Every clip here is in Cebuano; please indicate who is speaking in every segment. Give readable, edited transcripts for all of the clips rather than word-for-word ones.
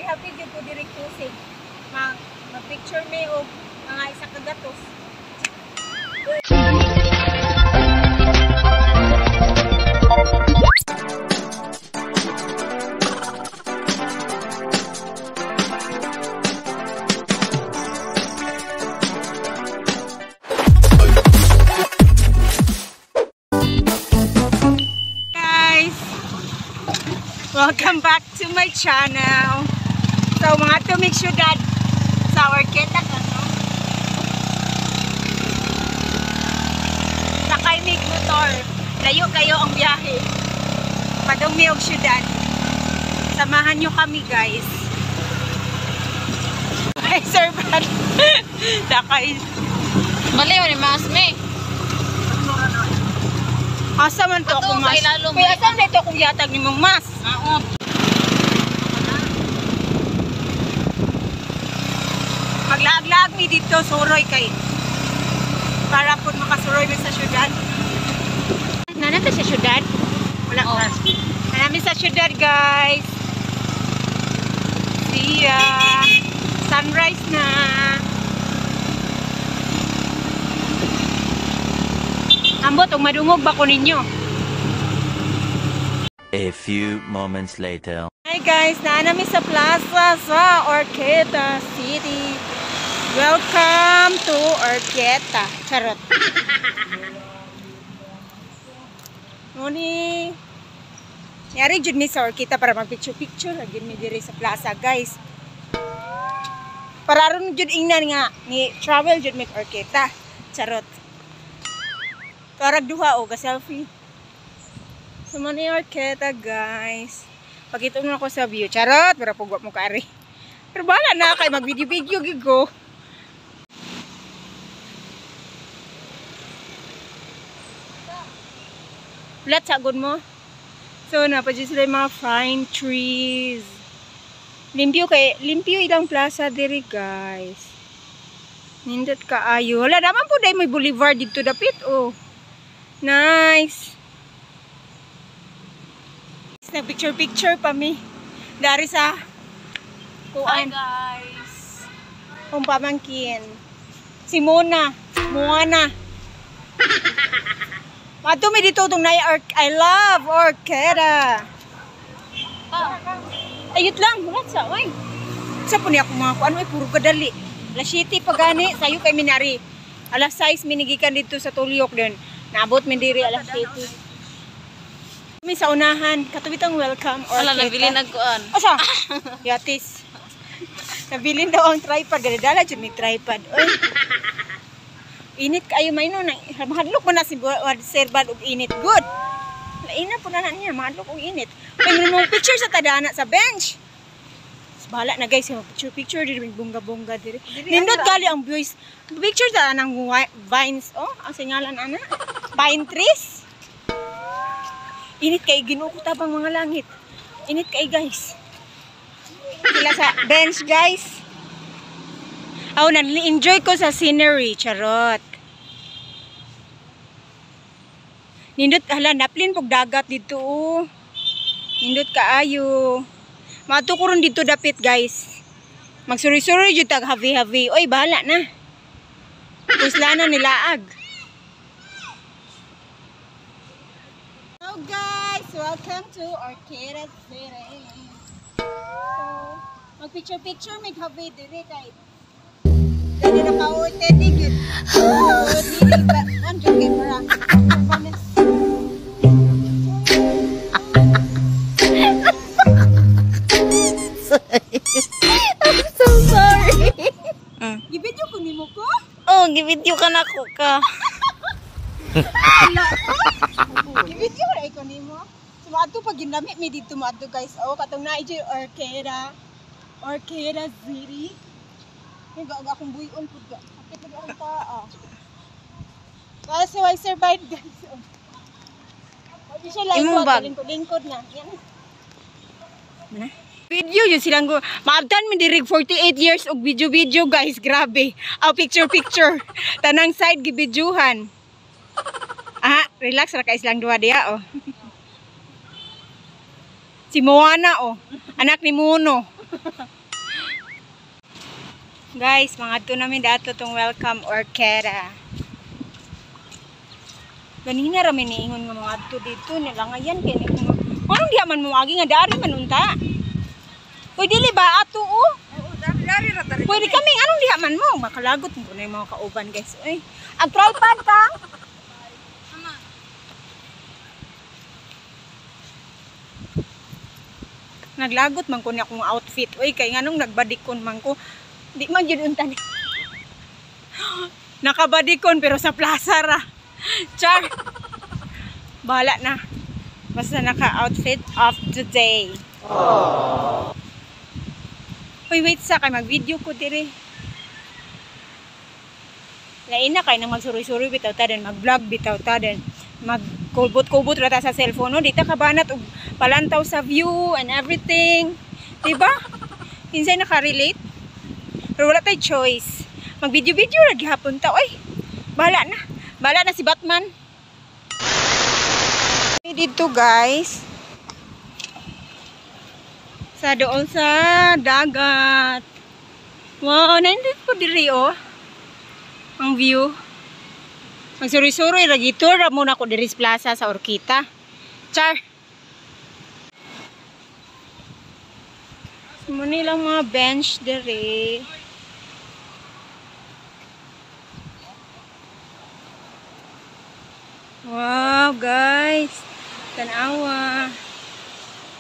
Speaker 1: Habi-habi jud ko diri kusig. Mag picture me og mga isa ka gatos. Guys, welcome back to my channel. So mga to make sure that sa Horquetta ka, no? Sakay mig motor. Layo kayo ang biyahe. Padong mi og syudad. Samahan nyo kami, guys. Ay, Sir Brad. Sakay.
Speaker 2: Mali ni mas me.
Speaker 1: Asa man to
Speaker 2: Ato,
Speaker 1: akong
Speaker 2: sa
Speaker 1: mas?
Speaker 2: ilalom,
Speaker 1: Kuya,
Speaker 2: eh.
Speaker 1: asa man ito akong yatag ni mong mas?
Speaker 2: Oo.
Speaker 1: Maglaag-laag mi dito, suroy kay para po makasuroy mi sa syudad. Nanata sa syudad? Wala
Speaker 2: Oh.
Speaker 1: pa. Nanami sa syudad, guys. See ya. Sunrise na. Ambot, og madungog ba ko ninyo?
Speaker 3: A few moments later.
Speaker 1: Hi guys, naa nami sa plaza sa Horquetta City. Welcome to Horquetta. Charot. Muni. Yari jud mi sa Horquetta para mag-picture-picture ra jud mi diri sa plaza, guys. Para aron jud ingnan nga ni travel jud mi Horquetta. Charot. Karag duha o ga selfie. So mani Horquetta, guys. Pakita mo ako sa view. Charot, para pugwa mo kaari. Pero bahala na kay mag-video-video gigo. Flat sa gud mo. So na pa sila yung mga fine trees. Limpyo kay limpyo ilang plaza diri, guys. Nindot kaayo. Wala naman po dahil may boulevard dito dapit oh. Nice. Nag picture picture pa mi. Dari sa
Speaker 2: Hi
Speaker 1: kuan
Speaker 2: guys.
Speaker 1: kung pamangkin. Si Mona, Moana. Mato mi dito tong nay I love Horquetta. Ayut lang, wala sa oy. Sa po niya akong mga kuan oy, puro kadali. Alas 7 pa gani, sayo kay minari. Alas 6 minigikan dito sa Tulyok din. Naabot mi diri alas 7. Mi sa unahan, katuwitang welcome
Speaker 2: Wala
Speaker 1: Horquetta.
Speaker 2: nabili nagkuan.
Speaker 1: Asa? Yatis. Nabilin daw ang tripod. Ganidala dyan may tripod. Oy. Init kayo may no. Mahadlok mo na si Sir Bad og init. Good. Laina po na na niya. Mahadlok og init. Uy, mong picture sa tadana sa bench. Bahala na guys. Picture picture diri bunga bunga diri. Nindot gali ang views. Picture sa anang vines. Oh, ang singalan ana. Pine trees. Init kay Ginoo ko tabang mga langit. Init kay, guys. Sila sa bench, guys. Aw, nag-enjoy ko sa scenery, charot. Nindot hala naplin pog dagat dito oh. Nindot kaayo. Maadto ko ron dito dapit, guys. Magsuroy-suroy jud tag havi-havi. Oy, bahala na. Puslana nilaag. Hello guys, welcome to Horquetta City. So, mag-picture-picture, may havi diri kay dali na ka o teddy gyud. So, dili ba ang jud kay para performance.
Speaker 2: I'm so sorry.
Speaker 1: Gibidyo ko nimo ko?
Speaker 2: Oh, gibidyo ka na ko ka.
Speaker 1: Ala. Gibidyo ra ko nimo. So maadto pag ginlami mi dito maadto, guys. Oh, katong naa jud Horquetta. Horquetta City. Yung ga akong buyon pud ga. Sakit pud akong paa. Kasi why survive, guys. Oh. Di siya lang
Speaker 2: Imong bag.
Speaker 1: lingkod, lingkod na. Yan. Mana? Video yun silang go. Maabtan mi diri 48 years og video video, guys, grabe. Aw, picture picture. Tanang side gibidyuhan. Ah, relax ra kay silang duha diya oh. Si Moana oh, anak ni Mono. Guys, mga to namin dato tong Welcome Orquera. Ganina ra mi niingon nga mga adto dito nila ngayan kay ni kung anong diha man mo agi nga dari man unta. Uy, dili ba ato oh?
Speaker 4: Oo, dari ra tari.
Speaker 1: Pwede kami anong diha man mo makalagot mo na yung mga kauban guys. Uy, ang tripod ka. Naglagot man ko niya akong outfit. Uy, kay nganong nagbadikon man ko. Di man jud unta ni. Nakabadikon pero sa plaza ra. Char. Bahala na. Basta naka-outfit of the day. Uy, wait sa kay mag-video ko dire. Lain na kay nang magsuroy-suroy bitaw ta den, mag-vlog bitaw ta den, magkubot-kubot ra ta sa cellphone no, di ta kabanat og palantaw sa view and everything. Diba? Kinsay naka-relate? Pero wala tay choice. Mag-video-video ra gihapon ta. Oy, bahala na. Bahala na si Batman. Dito guys. Sa doon sa dagat. Wow, nandito po diri oh. Ang view. Magsuroy-suroy ra gitour ra muna ko diri sa plaza sa Orquita. Char. Muna lang mga bench diri. Wow, guys. Tanawa.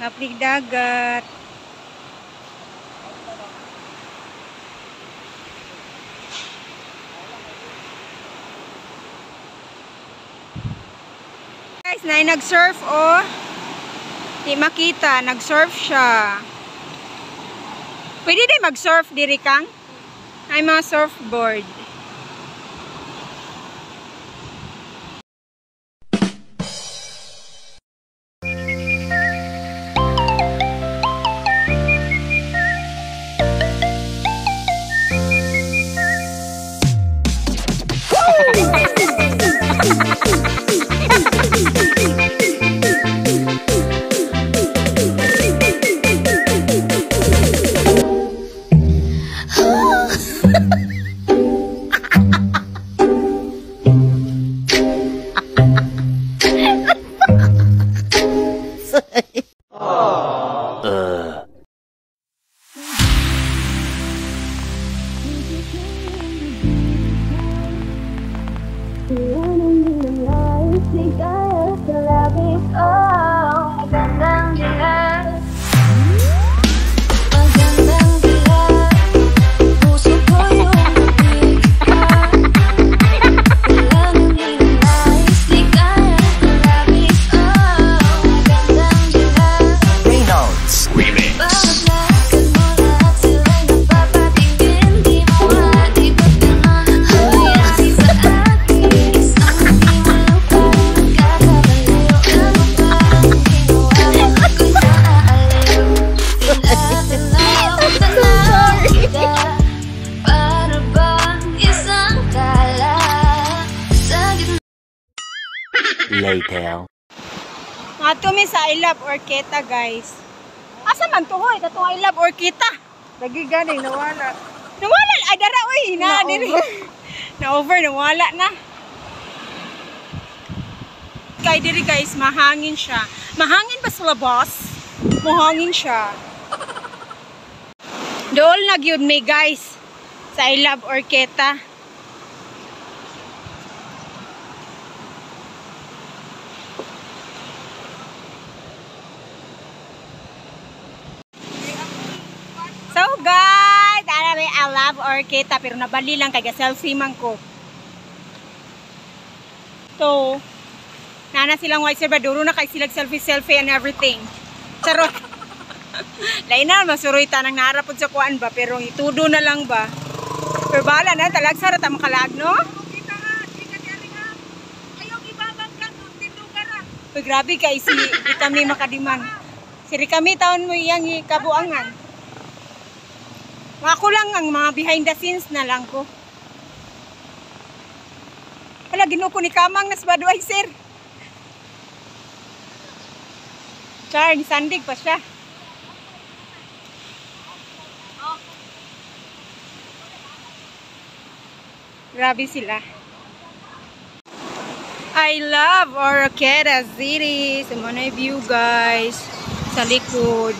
Speaker 1: Naplig dagat. Guys, na nag-surf oh. Di makita, nag-surf siya. Pwede din mag-surf diri kang? Ay mga surfboard.
Speaker 3: Later.
Speaker 1: Ato mi sa I Love Orqueta, guys. Asa man to hoy? Katong I Love Orqueta.
Speaker 4: Lagi gani nawala.
Speaker 1: Nawala ay dara oy na diri. Na over nawala na. Kay diri guys, mahangin siya. Mahangin ba sa labas? Mahangin siya. Dool na gyud mi guys sa I Love Orqueta. So guys, I love Orqueta pero nabali lang kay selfie man ko. So, nana silang white sir, duro na kay silag selfie selfie and everything. Charot. Lain na masuroy tanang naara pod sa kuan ba pero itudo na lang ba. Pero bahala na talag sa ra ta makalag no. Uy, grabe kay si kami makadiman. Siri kami taon mo iyang kabuangan. Ako lang ang mga behind the scenes na lang ko. Wala, ginuko ni Kamang nas Budweiser. Char, ni sandig pa siya. Grabe sila. I love Oroquieta City. Sa mga view, guys. Sa likod.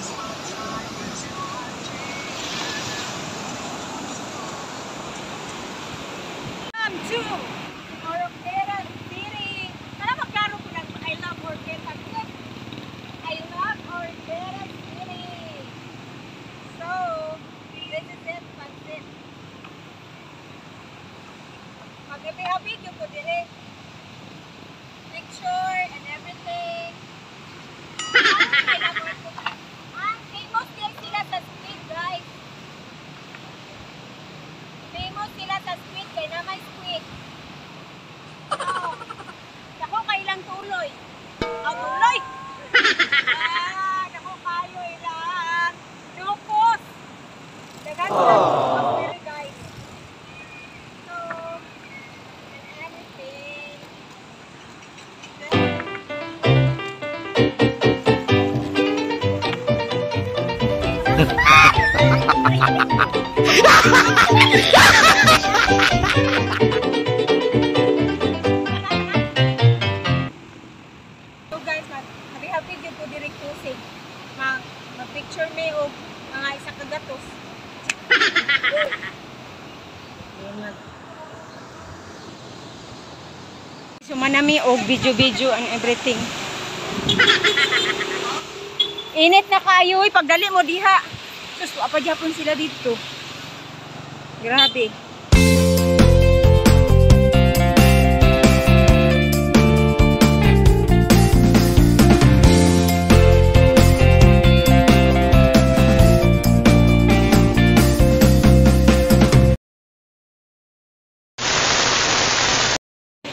Speaker 1: Welcome to Oroquieta City. Para maklaro ko lang, I love Oroquieta City. I love Oroquieta City. So, this is it, pansit. Magabi-abi gyud ko dire. Picture and everything. Ah, I love Oroquieta. Ah, famous din sila sa squid, guys. Famous sila sa squid kay na may squid. Oh. Dako kailang tuloy. Oh, tuloy. Ah, dako kayo ilang lupos. Daghan sila lupos diri, guys. So, and anything. So guys, mag happy happy gyud ko diri kusig. Mag mag-picture me og mga isa ka gatos. So manami og video-video and everything. Init na kaayo oy, pagdali mo diha. Sus, wa pa gyapon sila dito. Grabe.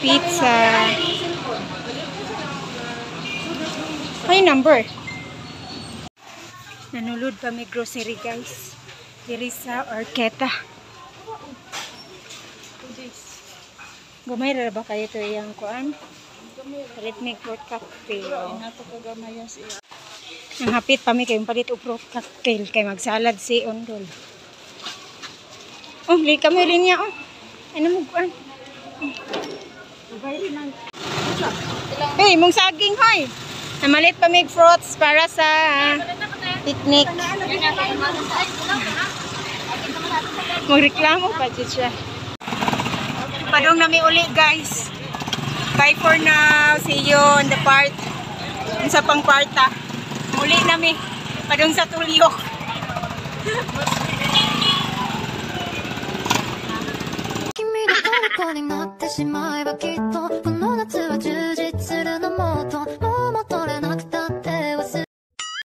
Speaker 1: Pizza. Ay, number. Nanulod pa may grocery, guys. Diri sa Oroquieta. Gamay ra ba kayo to iyang kuan? Rhythmic fruit cocktail. Ang hapit pa mi kay palit og fruit cocktail kay magsalad si Ondol. Oh, li kamo linya oh. Ano mo kuan? Hey, mong saging hoy. Namalit pa mig fruits para sa picnic. Magreklamo pa jud siya. Padong nami uli, guys. Bye for now. See you on the part. Sa pang parta. Muli nami. Padong sa tulyok.
Speaker 5: 君の虜になってしまえばきっとこの夏は充実するのもっとも